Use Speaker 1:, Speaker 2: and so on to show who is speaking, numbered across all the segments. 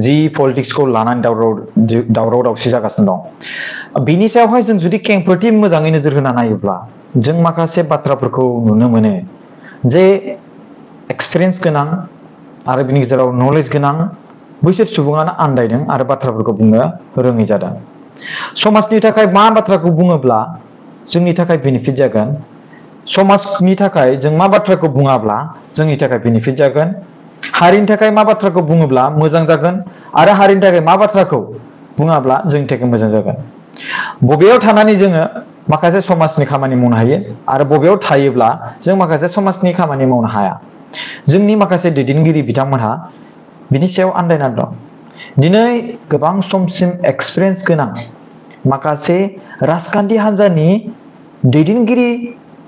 Speaker 1: जि पलिटिक्सखौ लानानै दावराव दावसि जागासिनो दं बिनि सायावहाय जों जुदि खेंफोरथि मोजाङै नोजोर होना नायोब्ला जों माखासे बाथ्राफोरखौ नुनो मोनो जे एक्सपिरियेन्स गोनां आरो बिनि गेजेराव नलेज गोनां बैसोर सुबुङानो आन्दायदों आरो बाथ्राफोरखौ बुंनो रोङै जादों। समाजनि थाखाय मा बाथ्राखौ बुङोब्ला जोंनि थाखाय बेनिफिट जागोन, समाजनि थाखाय जों मा बाथ्राखौ बुङाब्ला जोंनि थाखाय बेनिफिट जागोन, हारिनि थाखाय मा बाथ्राखौ बुङोब्ला मोजां जागोन आरो हारिनि थाखाय मा बाथ्राखौ बुङाब्ला जोंनि थाखाय मोजां जागोन। बबेयाव थानानै जोङो माखासे समाजनि खामानि मावनो हायो आरो बबेयाव थायोब्ला जों माखासे समाजनि खामानि मावनो हाया। जोंनि माखासे दैदेनगिरि बिथांमोनहा बिनि सायाव आन्दायनानै दं। दिनै गोबां समसिम एक्सपिरियेन्स गोनां माखासे राजखान्थि हान्जानि दैदेनगिरि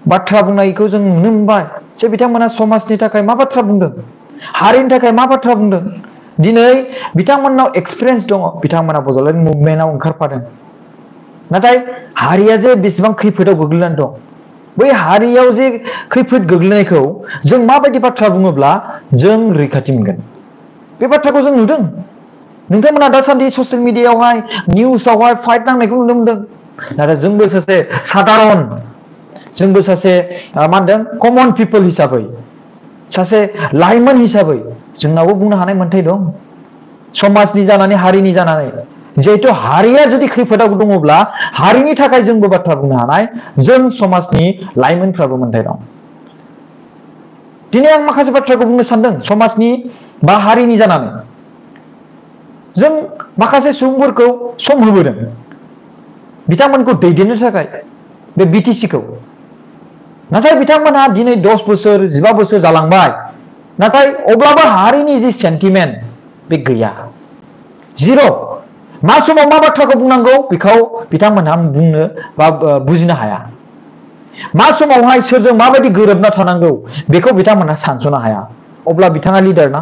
Speaker 1: बाथ्रा बुंनायखौ जों नुनो मोनबाय जे बिथांमोना समाजनि थाखाय मा बाथ्रा बुंदों, हारिनि थाखाय मा बाथ्रा बुंदों। दिनै बिथांमोननाव एक्सपिरियेन्स दङ, बिथांमोना बड'लेण्ड मुभमेन्टआव ओंखारफादों, नाथाय हारिया जे बेसेबां खैफोदाव गोग्लैनानै दं, बै हारियाव जे खैफोद गोग्लैनायखौ जों माबायदि बाथ्रा बुङोब्ला जों रैखाथि मोनगोन, बे बाथ्राखौ जों नुदों। नोंथांमोना दासान्दि ससियेल मिडियायावहाय निउसावहाय फाइट नांनायखौ नुनो मोनदों, नाथाय जोंबो सासे सादारन, जोंबो सासे मा होनदों कमन पिपोल हिसाबै, सासे लाइमोन हिसाबै जोंनावबो बुंनो हानाय मोन्थाय दं। समाजनि जानानै हारिनि जानानै जिहेथु हारिया जुदि खैफोदाव दङब्ला हारिनि थाखाय जोंबो बाथ्रा बुंनो हानाय जों समाजनि लाइमोनफ्राबो मोन्थाय दं। दिनै आं माखासे बाथ्राखौ बुंनो सानदों समाजनि बा हारिनि जानानै। जों माखासे सुबुंफोरखौ सम होबोदों बिथांमोनखौ दैदेननो थाखाय बे बिटिसिखौ, नाथाय बिथांमोनहा दिनै 10 बोसोर 15 बोसोर जालांबाय, नाथाय अब्लाबो हारिनि जि सेन्टिमेन्ट बे गैया, जिर'। मा समाव मा बाथ्राखौ बुंनांगौ बेखौ बिथांमोनहा बुंनो बा बुजिनो हाया। मा समावहाय सोरजों माबायदि गोरोबना थानांगौ बेखौ बिथांमोनहा सानस'नो हाया। अब्ला बिथाङा लिडार ना?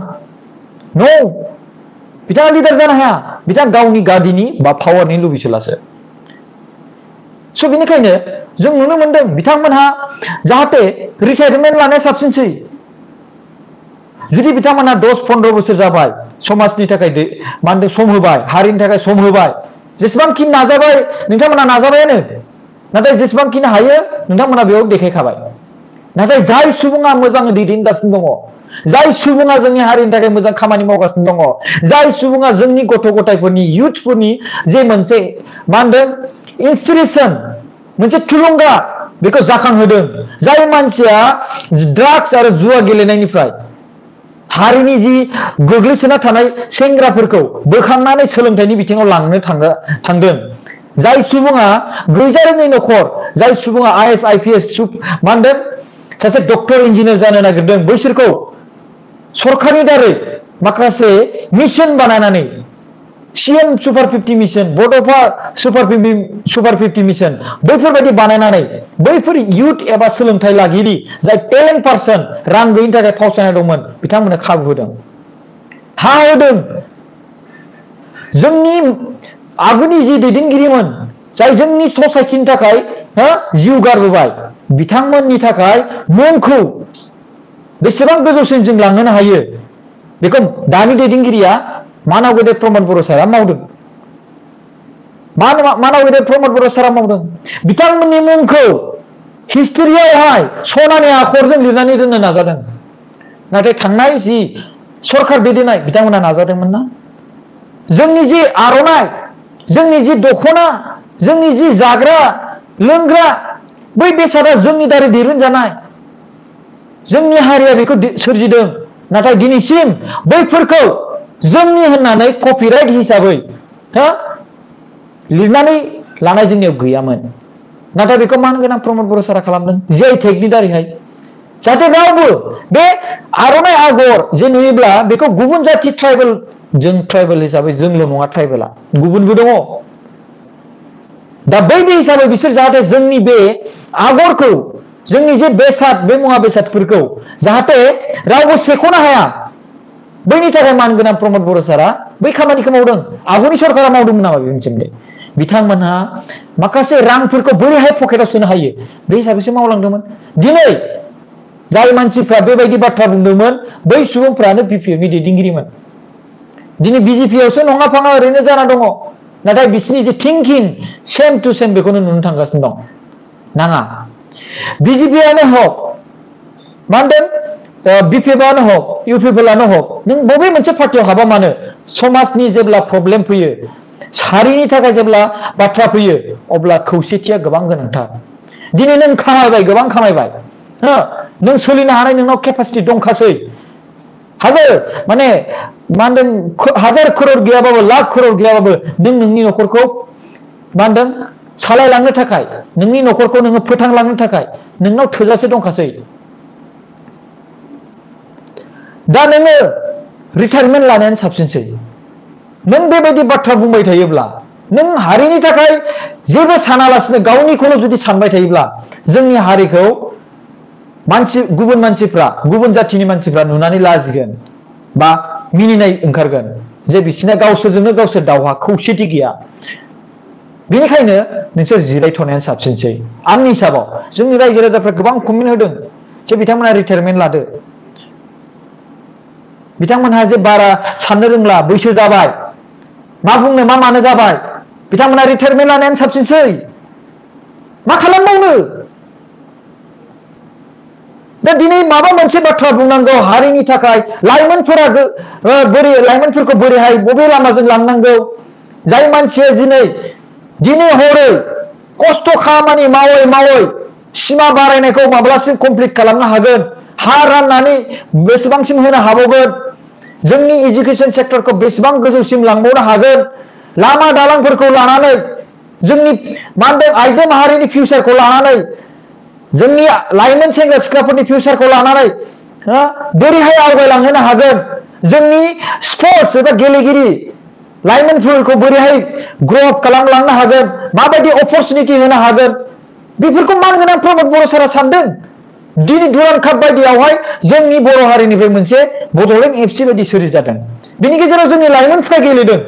Speaker 1: नो, बिथाङा लिडार जानो हाया। बिथाङा गावनि गादिनि बा पावारनि लुबैसोलासो। स' बेनिखायनो जों नुनो मोनदों बिथांमोनहा जाहाथे रिटायारमेन्ट लानाया साबसिनसै। जुदि बिथांमोनहा 10-15 बोसोर जाबाय समाजनि थाखाय मा होनदों सम होबाय, हारिनि थाखाय सम होबाय, जेसेबांखिनि नाजाबाय नोंथांमोना नाजाबायानो, नाथाय जेसेबांखिनि हायो नोंथांमोना बेयाव देखायखाबाय। नाथाय जाय सुबुङा मोजाङै दैदेनगासिनो दङ, जाय सुबुङा जोंनि हारिनि थाखाय मोजां खामानि मावगासिनो दङ, जाय सुबुङा जोंनि गथ' गथायफोरनि इयुथफोरनि जे मोनसे मा होनदों इन्सपिरेसन, मोनसे थुलुंगा बेखौ जाखांहोदों, जाय मानसिया ड्राग्स आरो जुवा गेलेनायनिफ्राय हारिनि जि गोग्लैसोना थानाय सेंग्राफोरखौ बोखांनानै सोलोंथाइनि बिथिङाव लांनो थांदों, जाय सुबुङा गैजारोङै न'खर, जाय सुबुङा IAS IPS मा होनदों सासे डक्टर इन्जिनियार जानो नागिरदों, बैसोरखौ सरखारनि दारै माखासे मिशन बानायनानै CM सुपार 50 मिशन, बड'फा सुपार 50 मिशन बैफोरबायदि बानायनानै बैफोर इयुथ एबा सोलोंथाइ लागिरि जाय टेलेन्ट पार्सन रां गैयिनि थाखाय फावसायना दंमोन बिथांमोननो खाबु होदों, हा होदों। जोंनि आगुनि जि दैदेनगिरिमोन जाय जोंनि ससाइटिनि थाखाय जिउ गारबोबाय, बिथांमोननि थाखाय मुंखौ बेसेबां गोजौसिम जों लांनो हायो बेखौ दानि दैदेनगिरिया मानाव गेदेर प्रमद बर' सारा मावदों। मानाव गेदेर प्रमद बर' सारा मावदों। बिथांमोननि मुंखौ हिस्टरियावहाय सनानि आखरजों लिरनानै दोननो नाजादों। नाथाय थांनाय जि सरखार दैदेननाय बिथांमोना नाजादोंमोन ना? जोंनि जि आर'नाइ, जोंनि जि दख'ना, जोंनि जि जाग्रा लोंग्रा, बै बेसादा जोंनि दारै दिहुनजानाय, जोंनि हारिया बेखौ सोरजिदों। नाथाय दिनैसिम बैफोरखौ जोंनि होननानै कपिराइट हिसाबै लिरनानै लानाय जोंनियाव गैयामोन। नाथाय बेखौ मान गोनां प्रमद बर' सारा खालामदों GI टेगनि दारैहाय, जाहाथे रावबो बे आर'नाइ आगर जे नुयोब्ला बेखौ गुबुन जाथि ट्राइबेल, जों ट्राइबेल हिसाबै जोंल' नङा ट्राइबेला, गुबुनबो दङ। दा बै हिसाबै बिसोर जाहाथे जोंनि बे आगरखौ, जोंनि जे बेसाद, बे मुवा बेसादफोरखौ जाहाथे रावबो सेख'नो हाया, बैनि थाखाय मानगोनां प्रमद बर' सारा बै खामानिखौ मावदों। आगुनि सरकारा मावदोंमोन नामा बेनि सोमोन्दै? बिथांमोनहा माखासे रांफोरखौ बोरैहाय पकेटाव सोनो हायो बे हिसाबैसो मावलांदोंमोन। दिनै जाय मानसिफ्रा बेबायदि बाथ्रा बुंदोंमोन बै सुबुंफ्रानो BPFनि दैदेनगिरिमोन। दिनै बिजेपियावसो नङा फाङा ओरैनो जाना दङ नाथाय बिसिनि जे थिंकिं सेम टु सेम बेखौनो नुनो थांगासिनो दं नाङा बिजेपियानो हक मा होनदों बिपिएफआनो हक इउपिएफएलआनो हक नों बबे मोनसे पार्टियाव हाबा मानो समाजनि जेब्ला प्रब्लेम फैयो सारिनि थाखाय जेब्ला बाथ्रा फैयो अब्ला खौसेथिया गोबां गोनांथार दिनै नों खामायबाय गोबां खामायबाय हो नों सोलिनो हानाय नोंनाव केपासिटि दंखासै हाजार माने मा होनदों हाजार करोड़ गैयाबाबो लाख करोड़ गैयाबाबो नों नोंनि न'खरखौ मा होनदों सालायलांनो थाखाय नोंनि न'खरखौ नोङो फोथांलांनो थाखाय नोंनाव थोजासे दंखासै दा नोङो रिटायारमेन्ट लानायानो साबसिनसै नों बेबायदि बाथ्रा बुंबाय थायोब्ला नों हारिनि थाखाय जेबो सानालासिनो गावनिखौल' जुदि सानबाय थायोब्ला जोंनि हारिखौ गुबुन मानसिफ्रा गुबुन जाथिनि मानसिफ्रा नुनानै लाजिगोन बा मिनिनाय ओंखारगोन जे बिसिना गावसोरजोंनो गावसोर दावहा खौसेथि गैया बेनिखायनो नोंसोर जिरायथ'नायानो साबसिनसै आंनि हिसाबाव जोंनि रायजो राजाफ्रा गोबां कमेन्ट होदों जे बिथांमोना रिटायारमेन्ट लादो बिथांमोनहा जे बारा साननो रोंला बैसो जाबाय मा बुंनो मा मानो जाबाय बिथांमोना रिटायारमेन्ट लानायानो साबसिनसै मा खालामबावनो दा दिनै माबा मोनसे बाथ्रा बुंनांगौ हारिनि थाखाय लाइमोनफोरा लाइमोनफोरखौ बोरैहाय बबे लामाजों लांनांगौ जाय मानसिया दिनै हरै खस्थ' खामानि मावै मावै सिमा बारायनायखौ माब्लासिम कमप्लिट खालामनो हागोन हा राननानै बेसेबांसिम होनो हाबावगोन जोंनि एजुकेशन सेक्टरखौ बेसेबां गोजौसिम लांबावनो हागोन लामा दालांफोरखौ लानानै जोंनि मा होनदों आइजो माहारिनि फिउचारखौ लानानै जोंनि लाइमोन सेंग्रा सिख्लाफोरनि फिउचारखौ लानानै बोरैहाय आवगायलांहोनो हागोन जोंनि स्पर्ट्स एबा गेलेगिरि लाइमोनफोरखौ बोरैहाय ग्र' आप खालामलांनो हागोन माबायदि अपरचुनिटि होनो हागोन बेफोरखौ मानगोनां प्रमद बर' सारा सानदों दिनै दुरान्ड काप बायदियावहाय जोंनि बर' हारिनिफ्राय मोनसे बड'लेण्ड एफसि बायदि सोरजि जादों बिनि गेजेराव जोंनि लाइमोनफ्रा गेलेदों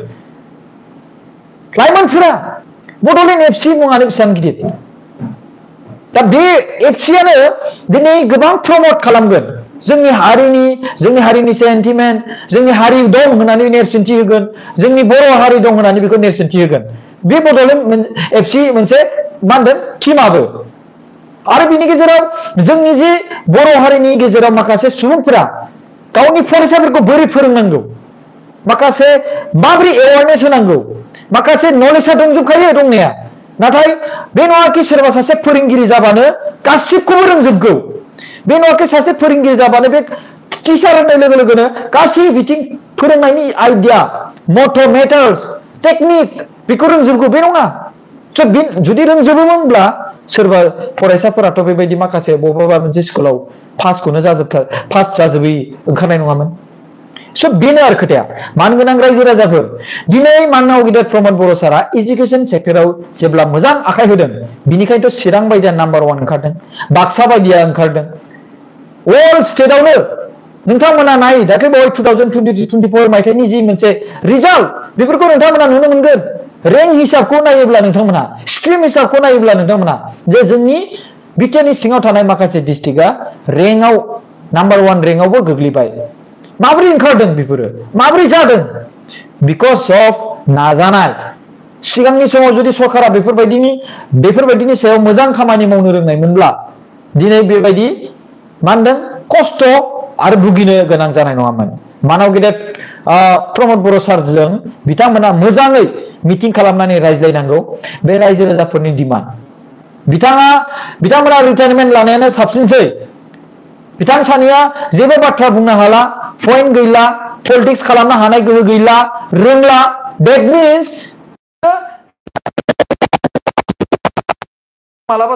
Speaker 1: लाइमोनफोरा बड'लेण्ड एफसि मुङानो बेसेबां गिदिर दा बे एफसियानो दिनै गोबां प्रमट खालामगोन जोंनि हारिनि सेन्टिमेन्ट जोंनि हारि दं होननानै नेरसोनथि होगोन जोंनि बर' हारि दं होननानै बेखौ नेरसोनथि होगोन बे बड'लेण्ड एफसि मोनसे मा होनदों टीमाबो आरो बिनि गेजेराव जोंनि जे बर' हारिनि गेजेराव माखासे सुबुंफोरा गावनि फरायसाफोरखौ बोरै फोरोंनांगौ माखासे माबोरै एवारनेस होनांगौ माखासे नलेजआ दंजोबखायो दंनाया नाथाय बे नङाखि सोरबा सासे फोरोंगिरि जाबानो गासिबखौबो रोंजोबगौ बे नङाखि सासे फोरोंगिरि जाबानो बे टिचार होननाय लोगो लोगोनो गासै बिथिं फोरोंनायनि आइडिया मट' मेथड्स टेकनिक बेखौ रोंजोबगौ बे नङा जुदि रोंजोबोमोनब्ला सोरबा फरायसाफोराथ' बेबायदि माखासे बबेबा मोनसे स्कुलाव पास जाजोबै ओंखारनाय नङामोन स' बेनो आरो खोथाया मानगोनां रायजो राजाफोर दिनै माननाव गिदिर प्रमद बर' सारा एजुकेशन सेक्टराव जेब्ला मोजां आखाइ होदों बिनिखायनोथ' चिरां बायदिया नाम्बार 1 ओंखारदों बाक्सा बायदिया ओंखारदों अल स्टेटआवनो नोंथांमोना नाय दाख्लै बावै 2024 मायथाइनि जि मोनसे रिजाल्ट बेफोरखौ नोंथांमोना नुनो मोनगोन रेंक हिसाबखौ नायोब्ला नोंथांमोना स्ट्रिम हिसाबखौ नायोब्ला नोंथांमोना जे जोंनि बिटिआरनि सिङाव थानाय माखासे डिस्ट्रिक्टआ रेंकआव नाम्बार 1 रेंकआवबो गोग्लैबाय माबोरै ओंखारदों बेफोरो माबोरै जादों बिकज अफ नाजानाय सिगांनि समाव जुदि सरकारा बेफोरबायदिनि सायाव मोजां खामानि मावनो रोंनायमोनब्ला दिनै बेबायदि मा होनदों खस्थ' आरो भुगिनो गोनां जानाय नङामोन मानाव गेदेर प्रमद बर' सारजों बिथांमोना मोजाङै मिटिं खालामनानै रायज्लायनांगौ बे रायजो राजाफोरनि डिमान्ड बिथांमोना रिटायारमेन्ट लानायानो साबसिनसै बिथां सानैया जेबो बाथ्रा बुंनो हाला पइन्ट गैला पलिटिक्स खालामनो हानाय गोहो गैला रोंला दैट मिन्स मालाबा